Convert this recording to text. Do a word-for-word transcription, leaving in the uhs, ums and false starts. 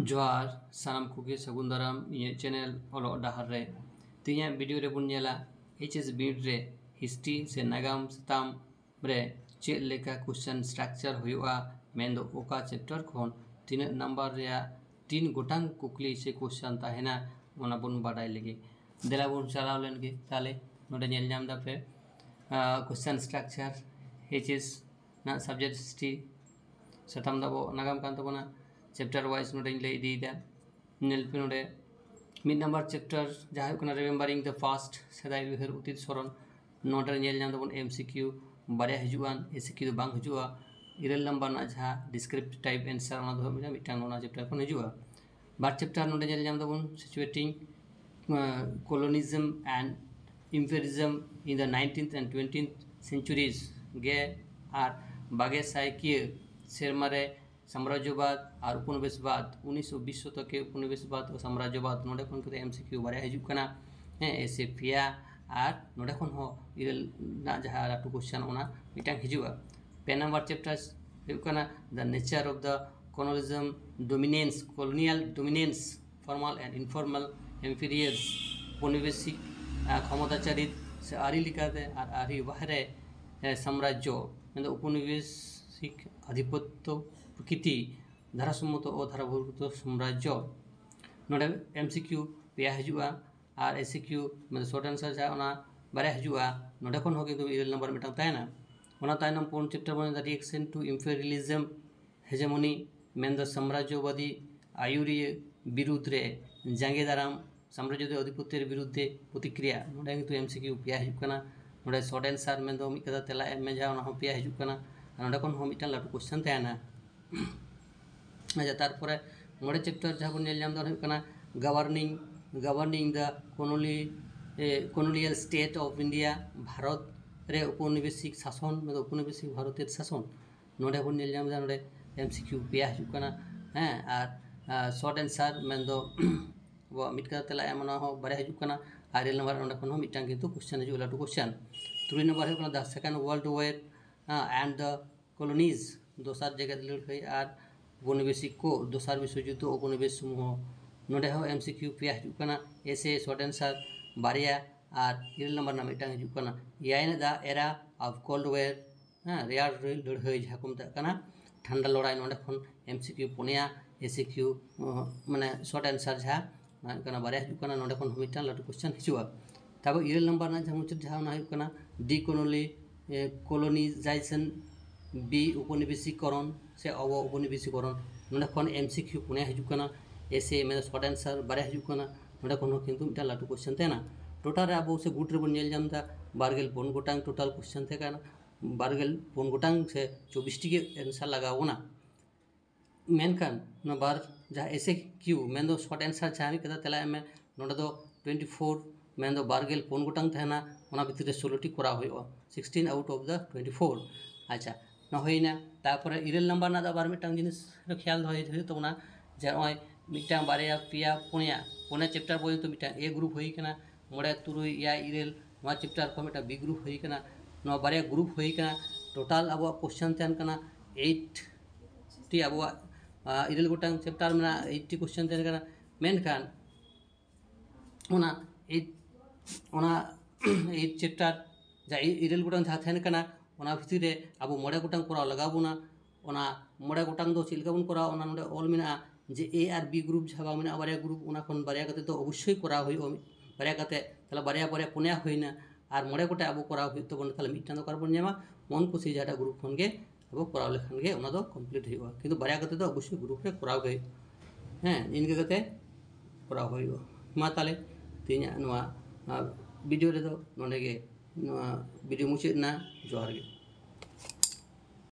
ᱡᱚᱦᱟᱨ ᱥᱟᱱᱟᱢ ᱠᱚᱜᱮ, ᱥᱟᱹᱜᱩᱱ ᱫᱟᱨᱟᱢ ᱤᱧᱟᱹᱜ ᱪᱮᱱᱮᱞ ᱚᱞᱚᱜ ᱰᱟᱦᱟᱨ ᱨᱮ᱾ ᱛᱮᱦᱮᱧᱟᱜ ᱵᱷᱤᱰᱤᱭᱳ ᱨᱮᱵᱚᱱ ᱧᱮᱞᱟ ᱮᱭᱤᱪ ᱮᱥ ᱵᱤᱱᱤᱰ ᱨᱮ ᱦᱤᱥᱴᱨᱤ ᱥᱮ ᱱᱟᱜᱟᱢ ᱥᱟᱛᱟᱢ ᱨᱮ ᱪᱮᱫ ᱞᱮᱠᱟ ᱠᱚᱥᱪᱟᱱ ᱥᱴᱨᱟᱠᱪᱟᱨ ᱦᱩᱭᱩᱜᱼᱟ, ᱢᱮᱱᱫᱚ ᱚᱠᱟ ᱪᱮᱯᱴᱟᱨ ᱠᱷᱚᱱ ᱛᱤᱱᱟᱹᱜ ᱱᱟᱢᱵᱟᱨ ᱨᱮᱭᱟᱜ ᱛᱤᱱ ᱜᱚᱴᱟᱝ ᱠᱩᱠᱞᱤ ᱥᱮ ᱠᱚᱥᱪᱟᱱ ᱛᱟᱦᱮᱱᱟ, ᱚᱱᱟ ᱵᱚᱱ ᱵᱟᱰᱟᱭ ᱞᱮᱜᱮ᱾ ᱫᱮᱞᱟ ᱵᱚᱱ ᱪᱟᱞᱟᱣ ᱞᱮᱱ ᱜᱮ᱾ ᱛᱟᱦᱞᱮ ᱱᱚᱰᱮ ᱧᱮᱞ ᱧᱟᱢ ᱫᱟᱯᱮ ᱠᱚᱥᱪᱟᱱ ᱥᱴᱨᱟᱠᱪᱟᱨ ᱮᱭᱤᱪ ᱮᱥ ᱨᱮᱱᱟᱜ ᱥᱟᱵᱡᱮᱠᱴ ᱦᱤᱥᱴᱨᱤ, ᱥᱟᱛᱟᱢ ᱫᱚ ᱟᱵᱚ ᱱᱟᱜᱟᱢ ᱠᱟᱱ ᱛᱟᱵᱚᱱᱟ᱾ ᱪᱮᱯᱴᱟᱨ ᱣᱟᱭᱤᱡ ᱱᱚᱰᱮᱧ ᱞᱟᱹᱭ ᱤᱫᱤᱭᱮᱫᱟ᱾ ᱧᱮᱞ ᱯᱮ ᱱᱚᱰᱮ ᱢᱤᱫ ᱱᱟᱢᱵᱟᱨ ᱪᱮᱯᱴᱟᱨ ᱡᱟᱦᱟᱸ ᱦᱩᱭᱩᱜ ᱠᱟᱱᱟ ᱨᱤᱢᱮᱢᱵᱟᱨᱤᱝ ᱫᱟ ᱯᱟᱥᱴ, ᱥᱮᱫᱟᱭ ᱩᱭᱦᱟᱹᱨ ᱚᱛᱤᱛ ᱥᱚᱨᱚᱱ᱾ ᱱᱚᱰᱮ ᱧᱮᱞ ᱧᱟᱢ ᱫᱟᱵᱚᱱ ᱮᱢ ᱥᱤ ᱠᱤᱭᱩ ᱵᱟᱨᱭᱟ ᱦᱤᱡᱩᱜᱼᱟ, ᱮᱥ ᱥᱤ ᱠᱤᱭᱩ ᱫᱚ ᱵᱟᱝ ᱦᱤᱡᱩᱜᱼᱟ᱾ ᱤᱨᱟᱹᱞ ᱱᱟᱢᱵᱟᱨ ᱨᱮᱱᱟᱜ ᱡᱟᱦᱟᱸ ᱰᱤᱥᱠᱨᱤᱯᱴᱤᱵᱽ ᱴᱟᱭᱤᱯ ᱮᱱᱥᱟᱨ, ᱚᱱᱟ ᱫᱚ ᱦᱩᱭᱩᱜ ᱠᱟᱱᱟ ᱢᱤᱫᱴᱟᱝ ᱱᱚᱣᱟ ᱪᱮᱯᱴᱟᱨ ᱠᱷᱚᱱ ᱦᱤᱡᱩᱜᱼᱟ᱾ ᱵᱟᱨ ᱪᱮᱯᱴᱟᱨ ᱱᱚᱰᱮ ᱧᱮᱞ ᱧᱟᱢ ᱫᱟᱵᱚᱱ situating colonialism and imperialism in the nineteenth and twentieth centuries ᱜᱮ ᱟᱨ ᱵᱟᱜᱮ ᱥᱟᱭᱠᱤᱭᱟᱹ ᱥᱮᱨᱢᱟ ᱨᱮ ᱥᱟᱢᱨᱟᱡᱽᱡᱚᱵᱟᱫ ᱟᱨ ᱩᱯᱚᱱᱤᱵᱮᱥᱵᱟᱫ, ᱩᱱᱤᱥᱥᱚ ᱵᱤᱥ ᱥᱚᱛᱚᱠ ᱮ ᱩᱯᱚᱱᱤᱵᱮᱥᱵᱟᱫ ᱳ ᱥᱟᱢᱨᱟᱡᱽᱡᱚᱵᱟᱫ᱾ ᱱᱚᱰᱮ ᱠᱷᱚᱱ ᱠᱤᱱᱛᱩ ᱮᱢ ᱥᱤ ᱠᱤᱭᱩ ᱵᱟᱨᱭᱟ ᱦᱤᱡᱩᱜ ᱠᱟᱱᱟ, ᱦᱮᱸ, ᱮᱥᱮ ᱯᱮᱭᱟ, ᱟᱨ ᱱᱚᱰᱮ ᱠᱷᱚᱱ ᱦᱚᱸ ᱤᱨᱟᱹᱞ ᱨᱮᱱᱟᱜ ᱡᱟᱦᱟᱸ ᱞᱟᱹᱴᱩ ᱠᱚᱥᱪᱟᱱ, ᱚᱱᱟ ᱢᱤᱫᱴᱟᱝ ᱦᱤᱡᱩᱜᱼᱟ᱾ ᱯᱮ ᱱᱟᱢᱵᱟᱨ ᱪᱮᱯᱴᱟᱨ ᱦᱩᱭᱩᱜ ᱠᱟᱱᱟ the nature of the colonialism dominance, colonial dominance, formal and informal, imperial, ᱩᱯᱚᱱᱤᱵᱮᱥᱤᱠ ᱠᱷᱚᱢᱚᱛᱟ ᱪᱟᱹᱨᱤᱛ ᱥᱮ ᱟᱹᱨᱤ ᱞᱮᱠᱟᱛᱮ ᱟᱨ ᱟᱹᱨᱤ ᱵᱟᱦᱨᱮ ᱥᱟᱢᱨᱟᱡᱽᱡᱚ, ᱢᱮᱱᱫᱚ ᱩᱯᱚᱱᱤᱵᱮᱥᱤᱠ ᱟᱫᱷᱤᱯᱚᱛᱛᱚ ᱯᱨᱚᱠᱤᱛᱤ, ᱫᱷᱟᱨᱟᱥᱚᱢᱢᱚᱛᱚ ᱳ ᱫᱷᱟᱨᱟᱵᱷᱩᱨᱛᱚ ᱥᱟᱢᱨᱟᱡᱽᱡᱚ᱾ ᱱᱚᱰᱮ ᱮᱢ ᱥᱤ ᱠᱤᱭᱩ ᱯᱮᱭᱟ ᱦᱤᱡᱩᱜᱼᱟ ᱟᱨ ᱮᱥ ᱥᱤ ᱠᱤᱭᱩ, ᱢᱟᱱᱮ ᱥᱚᱨᱴ ᱟᱱᱥᱟᱨ ᱡᱟᱦᱟᱸ, ᱚᱱᱟ ᱵᱟᱨᱭᱟ ᱦᱤᱡᱩᱜᱼᱟ᱾ ᱱᱚᱰᱮ ᱠᱷᱚᱱ ᱦᱚᱸ ᱠᱤᱱᱛᱩ ᱤᱨᱟᱹᱞ ᱱᱟᱢᱵᱟᱨ ᱢᱤᱫᱴᱟᱝ ᱛᱟᱦᱮᱱᱟ᱾ ᱚᱱᱟ ᱛᱟᱭᱱᱚᱢ ᱯᱩᱱ ᱪᱮᱯᱴᱟᱨ ᱵᱚᱱ ᱧᱮᱞᱟ reaction to imperialism hegemony, ᱢᱮᱱᱫᱚ ᱥᱟᱢᱨᱟᱡᱽᱡᱚᱵᱟᱫᱤ ᱟᱹᱭᱩᱨᱤᱭᱟᱹ ᱵᱤᱨᱩᱫᱽ ᱨᱮ ᱡᱟᱸᱜᱮ ᱫᱟᱨᱟᱢ, ᱥᱟᱢᱨᱟᱡᱽᱡᱚᱵᱟᱫᱤ ᱟᱫᱷᱤᱯᱚᱛᱛᱚ ᱨᱮ ᱵᱤᱨᱩᱫᱽ ᱨᱮ ᱯᱨᱚᱛᱤᱠᱨᱤᱭᱟ᱾ ᱱᱚᱰᱮ ᱠᱤᱱᱛᱩ ᱮᱢ ᱥᱤ ᱠᱤᱭᱩ ᱯᱮᱭᱟ ᱦᱤᱡᱩᱜ ᱠᱟᱱᱟ᱾ ᱱᱚᱰᱮ ᱥᱚᱨᱴ ᱟᱱᱥᱟᱨ, ᱢᱮᱱᱫᱚ ᱢᱤᱫ ᱠᱟᱛᱷᱟ ᱛᱮᱞᱟ ᱮᱢ ᱢᱮ, ᱡᱟᱦᱟᱸ, ᱚᱱᱟ ᱦᱚᱸ ᱯᱮᱭᱟ ᱦᱤᱡᱩᱜ ᱠᱟᱱᱟ᱾ ᱟᱨ ᱱᱚᱰᱮ ᱠᱷᱚᱱ ᱦᱚᱸ ᱢᱤᱫᱴᱟᱝ ᱞᱟᱹᱴᱩ ᱠᱚᱥᱪᱟᱱ ᱛᱟᱦᱮᱱᱟ᱾ ᱟᱪᱪᱷᱟ, ᱛᱟᱨᱯᱚᱨᱮ ᱢᱚᱬᱮ ᱪᱮᱯᱴᱟᱨ ᱡᱟᱦᱟᱸ ᱵᱚᱱ ᱧᱮᱞ ᱧᱟᱢ ᱮᱫᱟ, ᱚᱱᱟ ᱦᱩᱭᱩᱜ ᱠᱟᱱᱟ governing, governing the colonial, eh, colonial state of India, Bharat ᱨᱮ ᱩᱯᱚᱱᱤᱵᱮᱥᱤᱠ ᱥᱟᱥᱚᱱ, ᱢᱮᱱᱫᱚ ᱩᱯᱚᱱᱤᱵᱮᱥᱤᱠ ᱵᱷᱟᱨᱚᱛᱤᱭᱚ ᱥᱟᱥᱚᱱ᱾ ᱱᱚᱰᱮ ᱵᱚᱱ ᱧᱮᱞ ᱧᱟᱢ ᱮᱫᱟ, ᱱᱚᱰᱮ ᱮᱢ ᱥᱤ ᱠᱤᱭᱩ ᱯᱮᱭᱟ ᱦᱤᱡᱩᱜ ᱠᱟᱱᱟ, ᱦᱮᱸ, ᱟᱨ ᱥᱚᱨᱴ ᱟᱱᱥᱟᱨ, ᱢᱮᱱᱫᱚ ᱟᱵᱚᱣᱟᱜ ᱢᱤᱫ ᱠᱟᱛᱷᱟ ᱛᱮᱞᱟ ᱮᱢ, ᱚᱱᱟ ᱦᱚᱸ ᱵᱟᱨᱭᱟ ᱦᱤᱡᱩᱜ ᱠᱟᱱᱟ᱾ ᱟᱨ ᱤᱨᱟᱹᱞ ᱱᱟᱢᱵᱟᱨ ᱚᱸᱰᱮ ᱠᱷᱚᱱ ᱦᱚᱸ ᱢᱤᱫᱴᱟᱝ ᱠᱤᱱᱛᱩ ᱠᱚᱥᱪᱟᱱ ᱦᱤᱡᱩᱜᱼᱟ, ᱞᱟᱹᱴᱩ ᱠᱚᱥᱪᱟᱱ᱾ ᱛᱩᱨᱩᱭ ᱱᱟᱢᱵᱟᱨ ᱦᱩᱭᱩᱜ ᱠᱟᱱᱟ the second world war, ᱦᱮᱸ, and the colonies, ᱫᱚᱥᱟᱨ ᱡᱮᱜᱮᱛ ᱞᱟᱹᱲᱦᱟᱹᱭ ᱟᱨ ঔপনিবেশিক ᱠᱚ, ᱫᱚᱥᱟᱨ ᱵᱤᱥᱥᱚᱡᱩᱫᱽᱫᱷᱚ ᱳᱯᱚᱱᱤᱵᱮᱥ ᱥᱚᱢᱩᱦᱚ᱾ ᱱᱚᱰᱮ ᱦᱚᱸ ᱮᱢᱥᱤᱠᱤᱭᱩ ᱯᱮᱭᱟ ᱦᱤᱡᱩᱜ ᱠᱟᱱᱟ, ᱮᱥᱮ ᱥᱚᱨᱴ ᱟᱱᱥᱟᱨ ᱵᱟᱨᱭᱟ ᱟᱨ ᱤᱨᱟᱹᱞ ᱱᱟᱢᱵᱟᱨ ᱨᱮᱱᱟᱜ ᱢᱤᱫᱴᱟᱝ ᱦᱤᱡᱩᱜ ᱠᱟᱱᱟ, ᱮᱭᱟᱭ ᱨᱮᱱᱟᱜ ᱫᱟ ᱮᱨᱟ ᱚᱯᱷ ᱠᱳᱞᱰ ᱣᱟᱨ, ᱦᱮᱸ, ᱨᱮᱭᱟᱲ ᱞᱟᱹᱲᱦᱟᱹᱭ ᱡᱟᱦᱟᱸ ᱠᱚ ᱢᱮᱛᱟᱜ ᱠᱟᱱᱟ, ᱴᱷᱟᱱᱰᱟ ᱞᱚᱲᱟᱭ᱾ ᱱᱚᱰᱮ ᱠᱷᱚᱱ ᱮᱢᱥᱤᱠᱤᱭᱩ ᱯᱩᱱᱭᱟ, ᱮᱥᱤᱠᱤᱭᱩ ᱢᱟᱱᱮ ᱥᱚᱨᱴ ᱟᱱᱥᱟᱨ ᱡᱟᱦᱟᱸ ᱚᱱᱟ ᱦᱩᱭᱩᱜ ᱠᱟᱱᱟ ᱵᱟᱨᱭᱟ ᱦᱤᱡᱩᱜ ᱠᱟᱱᱟ, ᱱᱚᱰᱮ ᱠᱷᱚᱱ ᱦᱚᱸ ᱢᱤᱫᱴᱟᱝ ᱞᱟᱹᱴᱩ ᱠᱚᱥᱪᱮᱱ ᱦᱤᱡᱩᱜᱼᱟ᱾ ᱛᱟᱨᱯᱚᱨ ᱤᱨᱟᱹᱞ ᱱᱟᱢᱵᱟᱨ ᱨᱮᱱᱟᱜ ᱡᱟᱦᱟᱸ ᱢᱩᱪᱟᱹᱫ ᱡᱟᱦᱟᱸ ᱚᱱᱟ ᱦᱩᱭᱩᱜ ᱠᱟᱱᱟ ᱰᱤᱠᱳᱞᱳᱱᱤ ᱠᱚᱞᱳᱱᱤᱡᱟᱭᱡᱮᱥᱚᱱ, ᱵᱤ ᱩᱯᱚᱱᱤᱵᱮᱥᱤᱠᱚᱨᱚᱱ ᱥᱮ ᱚᱵᱚ ᱩᱯᱚᱱᱤᱵᱮᱥᱤᱠᱚᱨᱚᱱ᱾ ᱱᱚᱰᱮ ᱠᱷᱚᱱ ᱮᱢᱥᱤᱠᱤᱭᱩ ᱯᱩᱱᱭᱟ ᱦᱤᱡᱩᱜ ᱠᱟᱱᱟ, ᱮᱥᱮ ᱢᱮᱱᱫᱚ ᱥᱚᱨᱴ ᱟᱱᱥᱟᱨ ᱵᱟᱨᱭᱟ ᱦᱤᱡᱩᱜ ᱠᱟᱱᱟ᱾ ᱱᱚᱰᱮ ᱠᱷᱚᱱ ᱦᱚᱸ ᱠᱤᱱᱛᱩ ᱢᱤᱫᱴᱟᱝ ᱞᱟᱹᱴᱩ ᱠᱚᱥᱪᱮᱱ ᱛᱟᱦᱮᱱᱟ᱾ ᱴᱳᱴᱟᱞ ᱨᱮ ᱟᱵᱚ ᱥᱮ ᱜᱩᱴ ᱨᱮᱵᱚᱱ ᱧᱮᱞ ᱧᱟᱢ ᱮᱫᱟ ᱵᱟᱨᱜᱮᱞ ᱯᱩᱱ ᱜᱚᱴᱟᱝ ᱴᱳᱴᱟᱞ ᱠᱚᱥᱪᱮᱱ ᱛᱟᱦᱮᱸ ᱠᱟᱱᱟ, ᱵᱟᱨᱜᱮᱞ ᱯᱩᱱ ᱜᱚᱴᱟᱝ ᱥᱮ ᱪᱚᱵᱵᱤᱥ ᱴᱤ ᱜᱮ ᱮᱱᱥᱟᱨ ᱞᱟᱜᱟᱣ ᱵᱚᱱᱟ᱾ ᱢᱮᱱᱠᱷᱟᱱ ᱱᱚᱣᱟ ᱵᱟᱨ ᱡᱟᱦᱟᱸ ᱮᱥᱮ ᱠᱤᱭᱩ ᱢᱮᱱᱫᱚ ᱥᱚᱨᱴ ᱟᱱᱥᱟᱨ ᱡᱟᱦᱟᱸ ᱢᱤᱫ ᱠᱟᱛᱷᱟ ᱛᱮᱞᱟ ᱮᱢ ᱢᱮ, ᱱᱚᱰᱮ ᱫᱚ ᱴᱩᱭᱮᱱᱴᱤ ᱯᱷᱳᱨ ᱢᱮᱱᱫᱚ ᱵᱟᱨᱜᱮᱞ ᱯᱩᱱ ᱜᱚᱴᱟᱝ ᱛᱟᱦᱮᱱᱟ, ᱚᱱᱟ ᱵᱷᱤᱛᱤᱨ ᱨᱮ ᱥᱳᱞᱳ ᱴᱤ ᱠᱚᱨᱟᱣ ᱦᱩᱭᱩᱜᱼᱟ, sixteen out of the twenty four. ᱟᱪᱪᱷᱟ, ᱱᱚᱣᱟ ᱦᱩᱭᱱᱟ᱾ ᱛᱟᱨᱯᱚᱨᱮ ᱤᱨᱟᱹᱞ ᱱᱟᱢᱵᱟᱨ ᱨᱮᱱᱟᱜ ᱫᱚ ᱟᱵᱟᱨ ᱢᱤᱫᱴᱟᱝ ᱡᱤᱱᱤᱥ ᱠᱷᱮᱭᱟᱞ ᱫᱚᱦᱚᱭ ᱦᱩᱭᱩᱜ ᱛᱟᱵᱚᱱᱟ, ᱡᱮ ᱱᱚᱜᱼᱚᱭ ᱢᱤᱫᱴᱟᱝ ᱵᱟᱨᱭᱟ ᱯᱮᱭᱟ ᱯᱩᱱᱭᱟ, ᱯᱩᱱᱭᱟ ᱪᱮᱯᱴᱟᱨ ᱯᱚᱨᱡᱚᱱᱛᱚ ᱢᱤᱫᱴᱟᱝ ᱮ ᱜᱨᱩᱯ ᱦᱩᱭ ᱠᱟᱱᱟ, ᱢᱚᱬᱮ ᱛᱩᱨᱩᱭ ᱮᱭᱟᱭ ᱤᱨᱟᱹᱞ ᱱᱚᱣᱟ ᱪᱮᱯᱴᱟᱨ ᱠᱚ ᱢᱤᱫᱴᱟᱝ ᱵᱤ ᱜᱨᱩᱯ ᱦᱩᱭ ᱠᱟᱱᱟ᱾ ᱱᱚᱣᱟ ᱵᱟᱨᱭᱟ ᱜᱨᱩᱯ ᱦᱩᱭ ᱠᱟᱱᱟ, ᱴᱳᱴᱟᱞ ᱟᱵᱚᱣᱟᱜ ᱠᱚᱥᱪᱮᱱ ᱛᱟᱦᱮᱱ ᱠᱟᱱᱟ ᱮᱭᱤᱴ ᱴᱤ, ᱟᱵᱚᱣᱟᱜ ᱟᱸ, ᱤᱨᱟᱹᱞ ᱜᱚᱴᱟᱝ ᱪᱮᱯᱴᱟᱨ ᱢᱮᱱᱟᱜᱼᱟ, ᱮᱭᱤᱴ ᱴᱤ ᱠᱚᱥᱪᱮᱱ ᱛᱟᱦᱮᱱ ᱠᱟᱱᱟ᱾ ᱢᱮᱱᱠᱷᱟᱱ ᱚᱱᱟ ᱮᱭᱤᱴ, ᱚᱱᱟ ᱮᱭᱤᱴ ᱪᱮᱯᱴᱟᱨ ᱡᱟᱦᱟᱸ ᱤ- ᱤᱨᱟᱹᱞ ᱜᱚᱴᱟᱝ ᱡᱟᱦᱟᱸ ᱛᱟᱦᱮᱱ ᱠᱟᱱᱟ, ᱚᱱᱟ ᱵᱷᱤᱛᱤᱨ ᱨᱮ ᱟᱵᱚ ᱢᱚᱬᱮ ᱜᱚᱴᱟᱝ ᱠᱚᱨᱟᱣ ᱞᱟᱜᱟᱣ ᱵᱚᱱᱟ᱾ ᱚᱱᱟ ᱢᱚᱬᱮ ᱜᱚᱴᱟᱝ ᱫᱚ ᱪᱮᱫ ᱞᱮᱠᱟ ᱵᱚᱱ ᱠᱚᱨᱟᱣᱟ, ᱚᱱᱟ ᱱᱚᱰᱮ ᱚᱞ ᱢᱮᱱᱟᱜᱼᱟ ᱡᱮ ᱮ ᱟᱨ ᱵᱤ ᱜᱨᱩᱯ ᱡᱟᱦᱟᱸ ᱵᱟᱝ ᱢᱮᱱᱟᱜᱼᱟ, ᱵᱟᱨᱭᱟ ᱜᱨᱩᱯ, ᱚᱱᱟ ᱠᱷᱚᱱ ᱵᱟᱨᱭᱟ ᱠᱟᱛᱮ ᱫᱚ ᱚᱵᱚᱥᱥᱳᱭ ᱠᱚᱨᱟᱣ ᱦᱩᱭᱩᱜᱼᱟ᱾ ᱵᱟᱨᱭᱟ ᱠᱟᱛᱮ, ᱛᱟᱦᱚᱞᱮ ᱵᱟᱨᱭᱟ ᱵᱟᱨᱭᱟ ᱯᱩᱱᱭᱟ ᱦᱩᱭᱱᱟ, ᱟᱨ ᱢᱚᱬᱮ ᱜᱚᱴᱮᱡ ᱟᱵᱚ ᱠᱚᱨᱟᱣ ᱦᱩᱭᱩᱜ ᱛᱟᱵᱚᱱᱟ᱾ ᱛᱟᱦᱚᱞᱮ ᱢᱤᱫᱴᱟᱝ ᱫᱚ ᱚᱠᱟ ᱨᱮᱵᱚᱱ ᱧᱟᱢᱟ? ᱢᱚᱱ ᱠᱩᱥᱤ ᱡᱟᱦᱟᱸᱴᱟᱜ ᱜᱨᱩᱯ ᱠᱷᱚᱱ ᱜᱮ ᱟᱵᱚ ᱠᱚᱨᱟᱣ ᱞᱮᱠᱷᱟᱱ ᱜᱮ ᱚᱱᱟ ᱫᱚ ᱠᱚᱢᱯᱞᱤᱴ ᱦᱩᱭᱩᱜᱼᱟ, ᱠᱤᱱᱛᱩ ᱵᱟᱨᱭᱟ ᱠᱟᱛᱮ ᱫᱚ ᱚᱵᱚᱥᱥᱳᱭ ᱜᱨᱩᱯ ᱨᱮ ᱠᱚᱨᱟᱣ ᱜᱮ ᱦᱩᱭᱩᱜᱼᱟ᱾ ᱦᱮᱸ, ᱤᱱᱠᱟᱹ ᱠᱟᱛᱮ ᱠᱚᱨᱟᱣ ᱦᱩᱭᱩᱜᱼᱟ᱾ ᱢᱟ ᱛᱟᱦᱚᱞᱮ ᱛᱮᱦᱮᱧᱟᱜ ᱱᱚᱣᱟ, ᱟᱸ, ᱵᱷᱤᱰᱤᱭᱳ ᱨᱮᱫᱚ ᱱᱚᱰᱮ ᱜᱮ ᱱᱚᱣᱟ ᱵᱷᱤᱰᱤᱭᱳ ᱢᱩᱪᱟᱹᱫ ᱮᱱᱟ᱾ ᱡᱚᱦᱟᱨ ᱜᱮ᱾